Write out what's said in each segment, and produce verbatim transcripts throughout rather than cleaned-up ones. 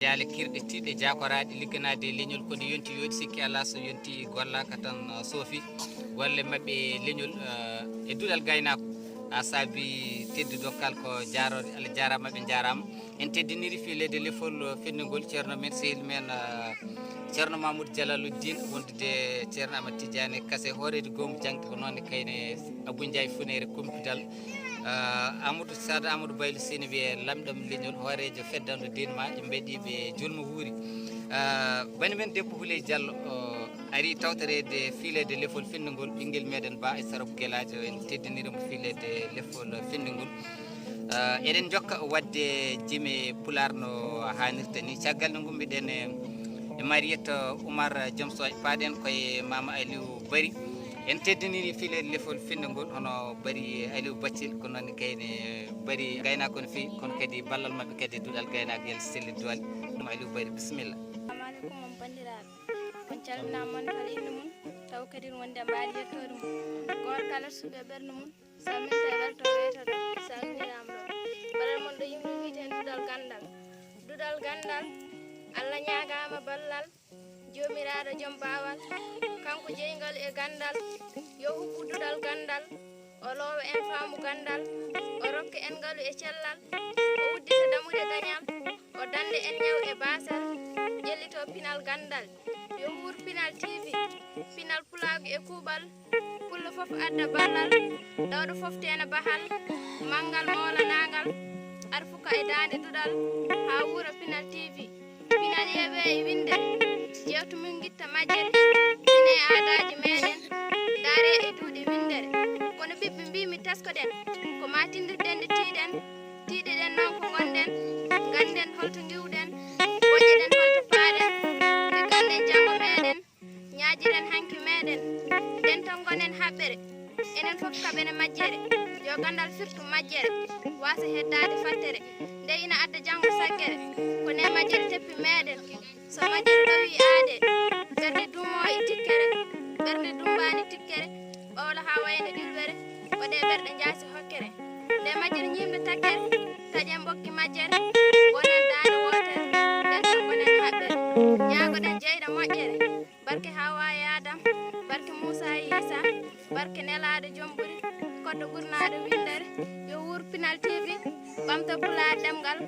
Yaale kirɗe tiiɗɗe jaakoraaɗe ligganaade e leñol, ko ɗe yonti yooɗi, sikki alaa so yonti gollaaka tan, uh, soofi golle maɓɓe e leñol, uh, e duɗal gaynaako. A saabi teddude dokkal ko jaaroode, Allah jaaraama, ɓe njaaraama. En teddiniri fii leydi lefol, uh, fenndingol ceerno men, sehil men, uh, ceerno Mamoudou Jalaluddin, wondude ceerno Amadou Tidiane Kassé, hooreejo goomu jaŋde, ko noon ne kayne Abou Ndiaye Funere Kumpidal. Uh, Amadou Sada Amadou Baylo Seyni wiyee lamɗam leñol, hooreejo feddando denma e mbeɗiiɓe julmo wuuri. Uh, bani men debbo Huley Diallo, uh, ari tawtoreede fii leydi lefol fenndingol, ɓinngel meɗen Ba e Sarabu Gelaajo, en teddiniri mo fii leydi lefol fenndingol. Uh, eɗen jokka waɗde jime pulaar no haanirta ni. Caggal nde ngummiɗen e, e Mariette Oumar Joom Soy, paaɗen koye Mama Aliou Bari. En teddiniri fii leydi lefol fenndingol, hono Bari Aliou Baccel, ko noon ne kayne Bari gaynaako no fii, kono kadi ballal maɓɓe kadi e duɗal gaynaako, yal selli duwal. Ɗum Aliou Bari, bisimilla. Assalamu aleykum, on banndiraaɓe. On calminaama, mon kala innde mum, taw kadi wonde mbaadi yettoode mum. Gooto kala suuɗe ɓernde mum, salminte e welto weeto ɗo, salminiiraama ɗo. Mbaɗat mon ɗo yimre wiyetee duɗal ganndal. Duɗal ganndal, Allah ñaagaama ballal, Joomiraaɗo Joom Baawal, kanko jeyngal e ganndal, yo huɓɓu duɗal ganndal, o loowa en faamu ganndal, o rokka en ngalu e cellal, o uddita damuɗe dañal, o dannda en ñaw e baasal, ƴellito pinal ganndal. Yo wuur Pinal T V, pinal pulaagu e kuuɓal, pullo fof adda ballal, ɗawɗo fof teena bahal, manngal moolanaangal, arfuka e daande duɗal, haa wuura Pinal T V. Pinal yeewee e winndere, jeewtu mum ngitta majjere, pine e aadaaji meeɗen, ndaaree e duuɗi winndere. Kono ɓiɓɓe mbii-mi teskoɗen, ko maa tinndirɗen nde tiiɗen, tiiɗeɗen noon ko ngonɗen, ngannden holto ngiwɗen, woƴƴeɗen holto paaɗen, ɓe ngannden janngo meeɗen, ñaajiren hanki meeɗen, ndeen tan ngonen haɓɓere, enen fof kaɓen e majjere, yo ganndal firtu majjere, waasa heddaade fattere, nde ina adda janngo saggere, ko nde majjere teppi meeɗen, so majjere ɗowii aade, ɓerɗe duumoo e tikkere, ɓerɗe dummbaani tikkere, ɓawlo haa wayno ƴulɓere, ko ɗe ɓerɗe njaasi hokkere, nde majjere ñiiɓde takkere, taƴen ɓoggi majjere, ngonen daande wootere, ndeen tan ngonen haɓɓere, ñaagoɗen jeyɗo moƴƴere. Barke Hawaa e Aadam, barke Muusaa e Iisaa, barke Nelaaɗo Jom Ɓuri, koɗɗo ɓurnaaɗo winndere, yo wuur Pinal T V, ɓamta Pulaar ɗemngal,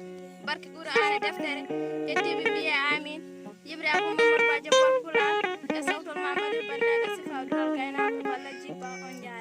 barke Qur'aana deftere, hettiiɓe mbiyee aamiin, yimre Abou Mamadou Ba Joppol Pulaar, e sawtol Mamadou Bannaaɗo Sifaa Dural Gaynaaɓe Balla Jibba, on njaaraama.